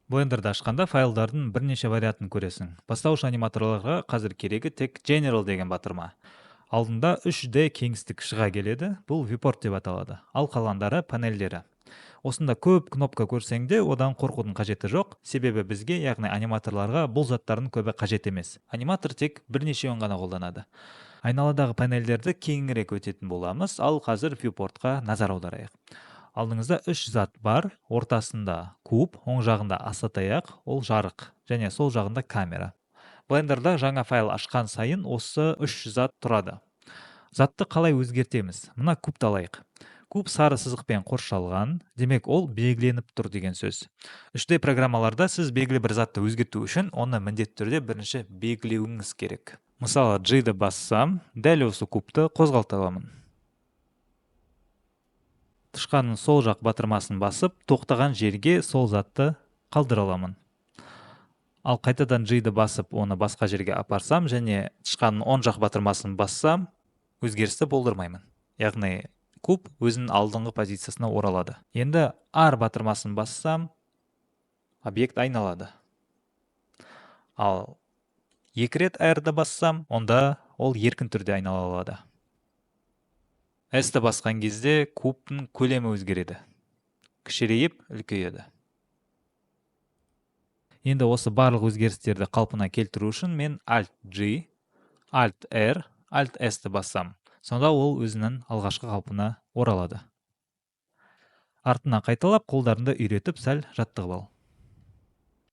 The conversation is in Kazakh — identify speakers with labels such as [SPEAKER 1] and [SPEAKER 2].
[SPEAKER 1] Блендерді ашқанда файлдардың бірнеше вариантын көресің. Бастауыш аниматорларға қазір керегі тек General деген батырма. Алдында 3D кеңістік шыға келеді, бұл viewport деп аталады. Ал қалғандары панельдері. Осында көп кнопка көрсең де, одан қорқудың қажеті жоқ, себебі бізге, яғни аниматорларға бұл заттардың көбі қажет емес. Аниматор тек бірнешеуін ғана қолданады. Айналадағы панельдерді кеңірек өтетін боламыз, ал қазір viewportқа назар аударайық. Алдыңызда үш зат бар, ортасында куб, оң жағында асатаяқ, ол жарық, және сол жағында камера. Блендерда жаңа файл ашқан сайын осы үш зат тұрады. Затты қалай өзгертеміз? Мына кубты алайық. Куб сары сызықпен қоршалған, демек ол белгіленіп тұр деген сөз. 3D программаларда сіз белгілі бір затты өзгерту үшін оны міндетті түрде бірінші белгілеуіңіз керек. Мысалы, G-ді бассам, дәл осы кубты қозғалта аламын. Тышқанның сол жақ батырмасын басып, тоқтаған жерге сол затты қалдыра аламын. Ал қайтадан G-ді басып, оны басқа жерге апарсам және тышқанның оң жақ батырмасын бассам, өзгерісті болдырмаймын. Яғни куб өзінің алдыңғы позициясына оралады. Енді R батырмасын бассам, объект айналады. Ал екі рет R-ді бассам, онда ол еркін түрде айнала алады. S-ті басқан кезде кубтың көлемі өзгереді. Кішірейіп, үлкейеді. Енді осы барлық өзгерістерді қалпына келтіру үшін мен Alt G, Alt R, Alt S-ті бассам, сонда ол өзінің алғашқы қалпына оралады. Артынан қайталап, қолдарыңды үйретіп, сәл жаттығып ал.